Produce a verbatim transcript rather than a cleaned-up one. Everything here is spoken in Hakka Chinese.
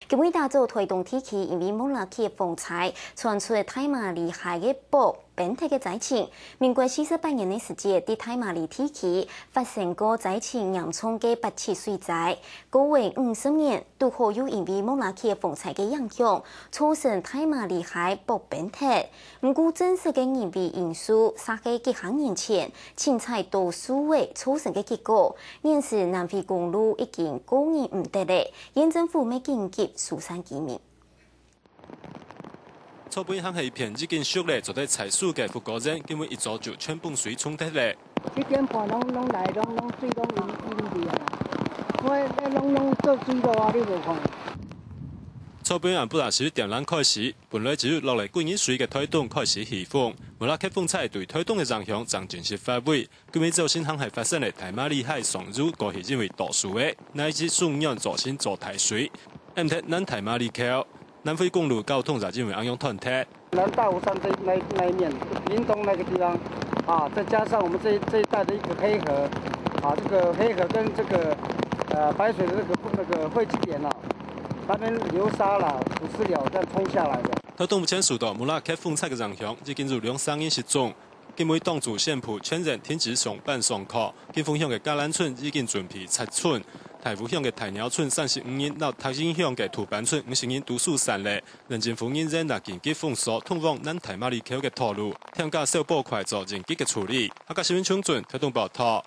今晡日打早，臺東地區因為莫拉克風颱傳出大馬里溪个壆崩忒个災情。民國四十八年个時節，在大馬里地區發生過災情嚴重个八七水災，過了五十年，堵好又因為莫拉克風颱个影響，造成大馬里溪壆崩忒。毋過真實个人為因素，煞係幾下年前，清採多樹仔造成个結果。現時南迴公路已經過二毋得了， 縣政府乜緊急疏散居民。草埔還係一片已經熟了，做得採收个福果園，今晡日一早就全崩水沖忒了。七點半攏，攏來，攏，攏水攏淹，淹去啊！我，我攏，攏做水路啊，你無看？草埔縣本來係點零開始，本來只有落了幾日水个臺東開始起風，莫拉克風颱對臺東个影響正真實發威。 今晡日朝晨還係發生了大馬里溪上游過去因為多樹仔，泥質鬆軟造成做大水，淹忒南大馬里橋。南迴公路交通也因為恁樣斷忒。南大武山這，那，那一面，屏東那個地方，啊，再加上我們這，這一帶的一個黑河，啊，這個黑河跟這個，呃，白水的那個，那個匯集點啊，那邊流沙啦、土石流這樣沖下來的。臺東目前受到莫拉克風颱个影響，已經有兩儕人失蹤。 今晡日當晝宣布全縣停止上班上課，金峰鄉个加蘭村已經準備拆村，大武鄉个大鳥村三十五人，摎大營鄉个土板村五十人都疏散了。縣政府人員也緊急封鎖通往南大馬里橋个道路，添加消波塊做應急个處理。客家新聞張俊，臺東報導。